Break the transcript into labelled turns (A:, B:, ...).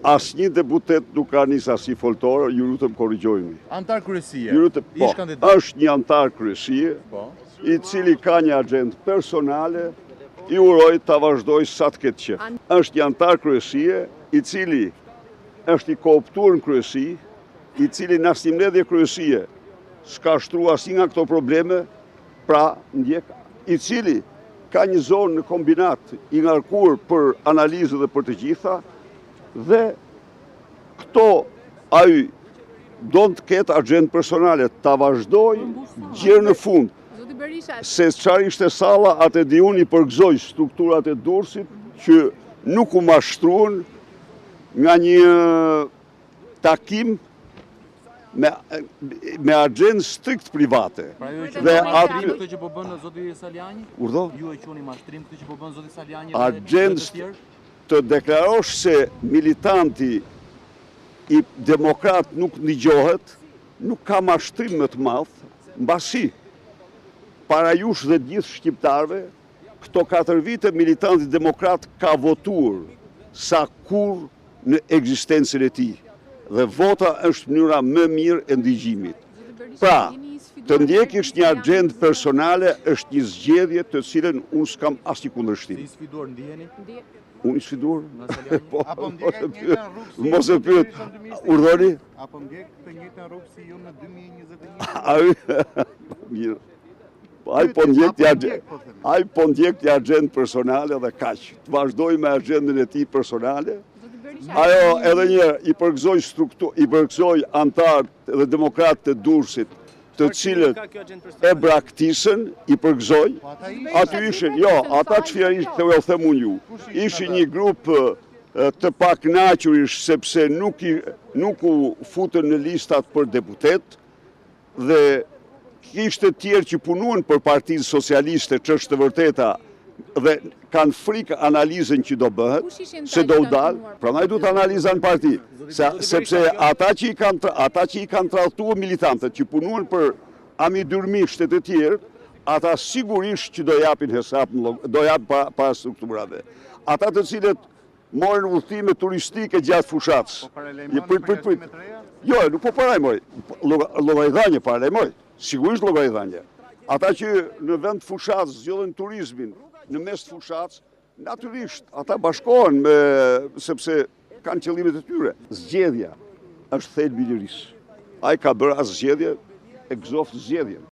A: Asnjë deputet nuk ka nis asnjë foltore, ju lutem korrigjojmë.
B: Anëtar kryesie.
A: Ju lutem, po,
B: ish kandidat.
A: Është një anëtar kryesie,
B: po.
A: i cili ka një agjendë personale, i uroj ta vazhdojë sa të ketë qejf. Është një anëtar kryesie, i cili është i kooptuar në kryesi, i cili në asnjë mbledhje kryesie s'ka shtruar asnjë nga këto probleme, pra ndjek, i cili ka një zonë në kombinat i ngarkuar për analizë dhe për të gjitha, dhe këto ai don të ketë agjendë personale, ta vazhdojë gjer në fund. Se çfarë ishte salla, atë e di unë i përgëzoj strukturat e Durrësit që nuk u mashtruan nga një takim me me agjendë strikt private.
B: Pra ju e quani mashtrim këtë që po bën zoti Salianji?
A: Urdhëro?
B: Ju e quani mashtrim këtë që po bën zoti Salianji dhe të tjerë?
A: Të deklarosh se militanti i demokrat nuk ndigjohet, nuk ka mashtrim më të madh, mbasi para jush dhe të gjithë shqiptarëve, këto 4 vite militanti demokrat ka votuar sa kurrë në ekzistencën e tij dhe vota është mënyra më mirë e ndigjimit. Pra, të ndjekish një agjendë personale është një zgjedhje të cilën unë s'kam asnjë kundërshtim.
B: Si i sfiduar ndiheni?
A: Unë i sfiduar?
B: Po,
C: Apo ndjek të njëjtën rrugë si
A: Mos e pyet. Urdhëroni?
C: Apo ndjek të njëjtën rrugë si ju në 2021?
A: Ai mirë. Ai po ndjek një agjendë,
C: po
A: ai po ndjek një agjendë personale dhe kaq. Të vazhdojë me agjendën e tij personale. Ajo edhe një i përgëzoj struktur, i përgëzoj anëtarët dhe demokratët e Durrësit, të cilët e braktisën, i përgëzoj.
C: Po
A: Aty ishin, jo, ata çfarë ishin, të ju them unë ju. Ishin një grup të pakënaqurish sepse nuk i nuk u futën në listat për deputet dhe kishte tjerë që punuan për Partinë Socialiste, që është të vërteta, dhe kanë frikë analizën që do bëhet, se do u dalë, prandaj duhet analiza në parti, sepse ata që i kanë ata që i kanë tradhtuar militantët që punuan për Ami Dyrmishtë e të tjerë, ata sigurisht që do japin hesap, do japin para strukturave. Ata të cilët morën udhëtime turistike gjatë fushatës.
C: Po paralajmëroni përjashtime të reja?
A: Jo, nuk po paralajmëroj. Llogaridhënie paralajmëroj. Sigurisht llogaridhënie. Ata që në vend të fushatës zgjodhën turizmin në mes të fushatës, natyrisht ata bashkohen me sepse kanë qëllimet e tyre. Zgjedhja është thelbi i lirisë. Ai ka bërë atë zgjedhje, e gëzoftë zgjedhjen.